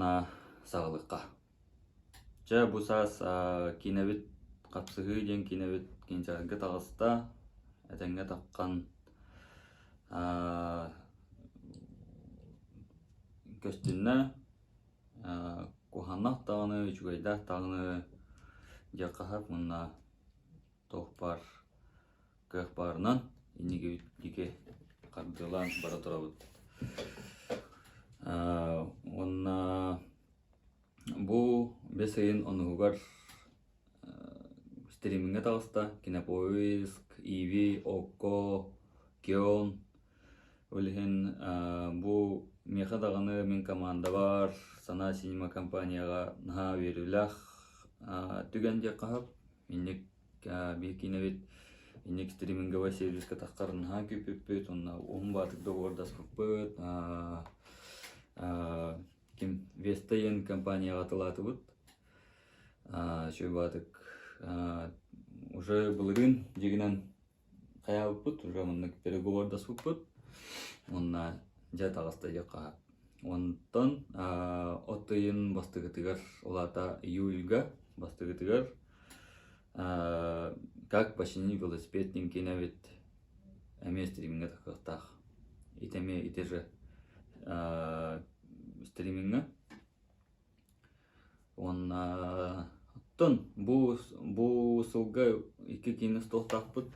Уонна саҕалыахха. Чэ, бу саас киинэбит Хапсыһыы диэн киинэбит кинотеатрга таҕыста. Этэҥҥэ таххан көстүннэ. Куһаҕаннаах даҕаны, үчүгэйдээх даҕаны диэххэ сөп уонна туох баар кыах баарынан инникибит диэки хардыылаан бара турабыт. Уонна бу бэс ыйын онуһугар стримиҥҥэ таҕыста Кинопоиск, Иви, Окко, Кион. Ол иһин бу миэхэ даҕаны мин командабар Сана Синема компанияҕа наһаа үөрүүлээх түгэн диэххэ сөп. Инник биир киинэбит инник стриминговай сервиска таххар наһаа күүппүппүт уонна уһун баатык договордаспыппыт. Ким Веста диэн компанияҕа атылаатыбыт. Үчүгэй баатык уже былырыын дьигинэн хайаабыппыт, уже маннык переговордаспыппыт. Уонна дьэ таҕыста диэххэ Онтон от ыйын бастакытыгар, ол аата июльга бастакытыгар «Как починить велосипед» диэн киинэбит эмиэ стримиҥҥэ тахсыахтаах. Ити эмиэ ити же стримиҥҥэ. Уонна оттон бу бу сылга икки киинэ остуохтаахпыт.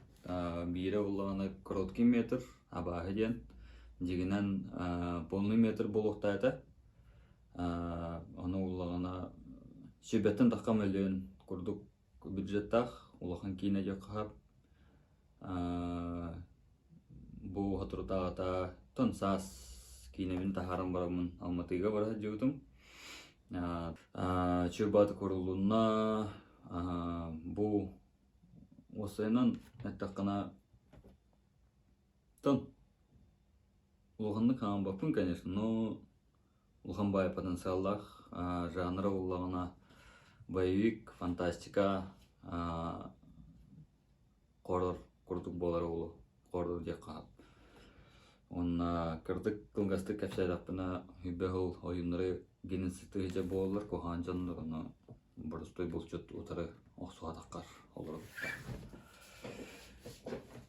Биирэ буоллаҕына короткий метр, абааһы диэн. Дьиҥинэн полный метр буолуохтаах этэ. Ону буоллаҕына сүбэттэн тахха мөлүйүөн курдук бюджеттаах улахан киинэ диэххэ сөп. Бу соторутааҕыта тон саас киинэбин таһааран бараммын Алматыга бара сылдьыбытым. Чуйбааты куруллунна бу уопсайынан эттэххинэ тон улаханнык хаампаппын конечно, но улахан баай потенциаллаах жанра буоллаҕына боевик, фантастика хоррор курдук буолар уолу хоррор диэххэ сөп. Уонна кырдык кылгастык кэпсээтэхпинэ үйбэ сыл ойууннары геноцид буолаллар куһаҕан дьоннор ону боростуой булчут утары охсуһатаххар олоробуттар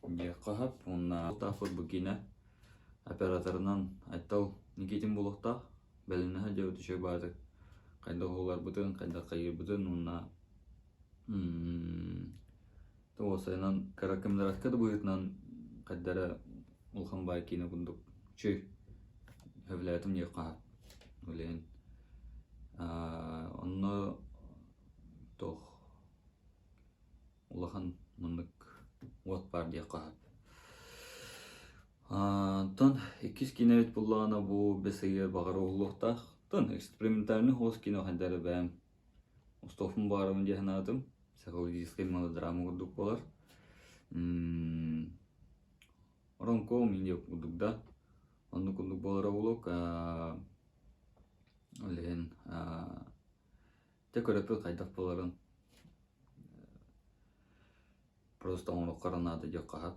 диэххэ сөп. Уонна бу киинэ операторынан Айтал Никитин буолуохтаах. Бэлэмнэһэ дьэ үчүгэй баҕайытык хайдах уһуларбытын, хайдах хайыырбытын уонна уопсайынан кыра кэмнэргэ да быһыытынан хайда эрэ улахан баай киинэ курдук үчүгэй сөбүлээтим диэххэ сөп. Ол иһин онно туох улахан маннык уот баар диэххэ сөп. Оттон иккис киинэбит буоллаҕына бу бэс ыйыгар баҕар уһуллуохтаах. Оттон экспериментальный хоһус киинэ хайда эрэ бэйэм Устуохпун баҕарабын дии санаатым. Психологическай мелодрама курдук буолар. Ромком индия курдук да. Оннук курдук буолара буолук. Ол иһин дьэ көрөппүт хайдах буоларын просто оҥороххо наада диэххэ сөп.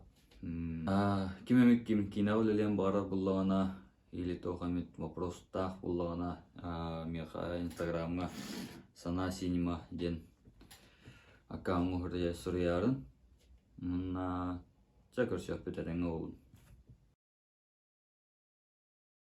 Ким эмит ким киинэҕэ үлэлиэн баҕарар буоллаҕына или туох эмит вопростаах буоллаҕына миэхэ инстаграмҥа Сана Синема диэн аккауҥҥа суруйаарын. Уонна чэ көрсүөхпүт этэҥҥэ буоллун.